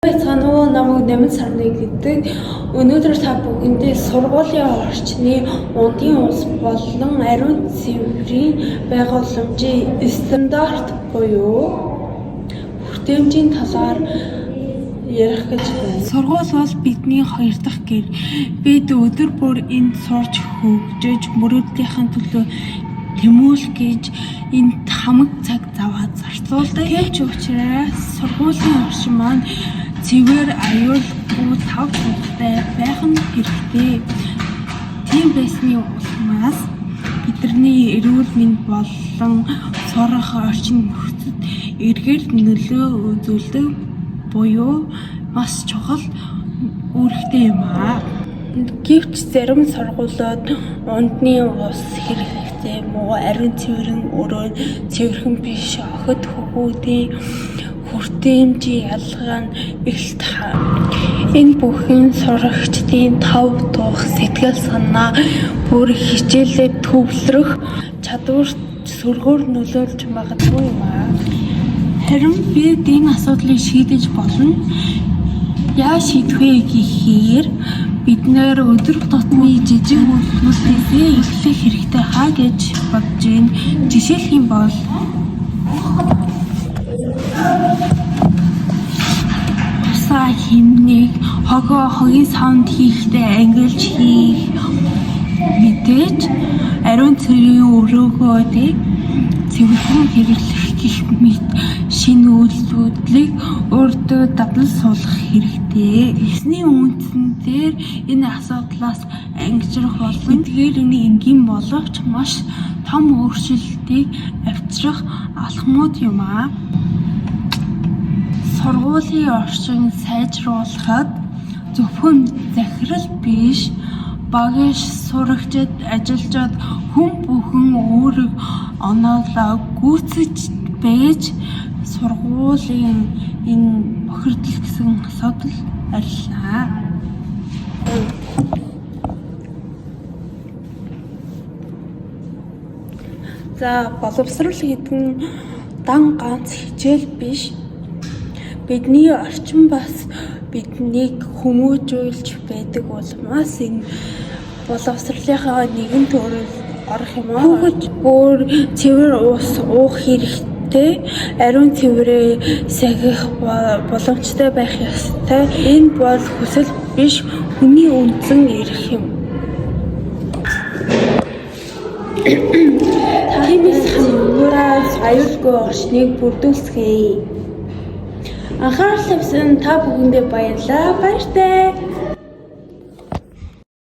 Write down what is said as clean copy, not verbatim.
Байцгаана уу? Намайг Намин Сарны гэдэг. Өнөөдөр та бүхэндээ сургуулийн орчны ундын ус болон ариун цэврийн байгууламжийн стандарт буюу хүртээмжийн талаар ярих гэж байна. Сургууль бол бидний хоёр дахь гэр. Бид өдөр бүр энд сурч хөгжиж, мөрөөдлийнхээ төлөө тэмүүлэх гэж энд хамаг цаг заваа зарцуулдаг. Тийм ч учраас сургуулийн орчин маань цэвэр, аюулгүй, тав тухтай байх нь хэрэгтэй. Тийм байсны улмаас бидний эрүүл мэнд болон сурах орчин нөхцөлд эргээр нөлөө үзүүлдэг буюу маш чухал үүрэгтэй юм аа. Гэвч зарим сургуулиуд ундны ус хэрэгцээ муу, ариун цэврэн өрөө цэвэрхэн биш, охид хүүхдийн хүртээмжийн ялгаа нь эрэлт. Энэ бүхэн сурагчдын тав тух, сэтгэл санаа бүр хичээлээ төвлөрөх чадварт сөргөөр нөлөөлж магадгүй юм аа. Харин бид энэ асуудлыг шийдэж болно. Яаж шийдэх вэ гэхээр бид нар өдөр тутмын жижиг үйлдэлээсээ эхлэх хэрэгтэй хаа гэж бодож байна. Жишээлх юм бол усаа хэмнэх, хогоо хогийн савнд хийхдээ ангилж хийх, мэдээж ариун цэврийн өрөөгөө цэвэрхэн хэрэглэх гэх мэт шинэ үйлдэлүүдийг өөртөө дадлал суулгах хэрэгтэй. Эсний үндсэн дээр энэ асуудлаас ангижрах болон эдгээр нь энгийн боловч маш том өөрчлөлтийг авчрах алхмууд юм аа. Сургуулийн орчин сайжруулахад зөвхөн захирал биш, багш, сурагчид, ажилчид хүн бүхэн үүрэг оноолоо гүйцэж байж сургуулийн энэ бохирдол гэсэн асуудал арилнаа. За, боловсрол гэдэг нь дан ганц хичээл биш. Бидний орчин бас биднийг хүмүүжүүлж байдаг улмаас энэ боловсролынхаа нэгэн төрөл орох юм аа. Хүүхэд бүр цэвэр ус уух хэрэгтэй, ариун цэврээ сахих боломжтой байх ёстой. Энэ бол хүсэл биш, хүний үндсэн эрх юм. Тиймээс хамтдаа аюулгүй орчныг бүрдүүлцгээе. Анхаарал тавьсан та бүхэндээ баярлалаа. Баяртай.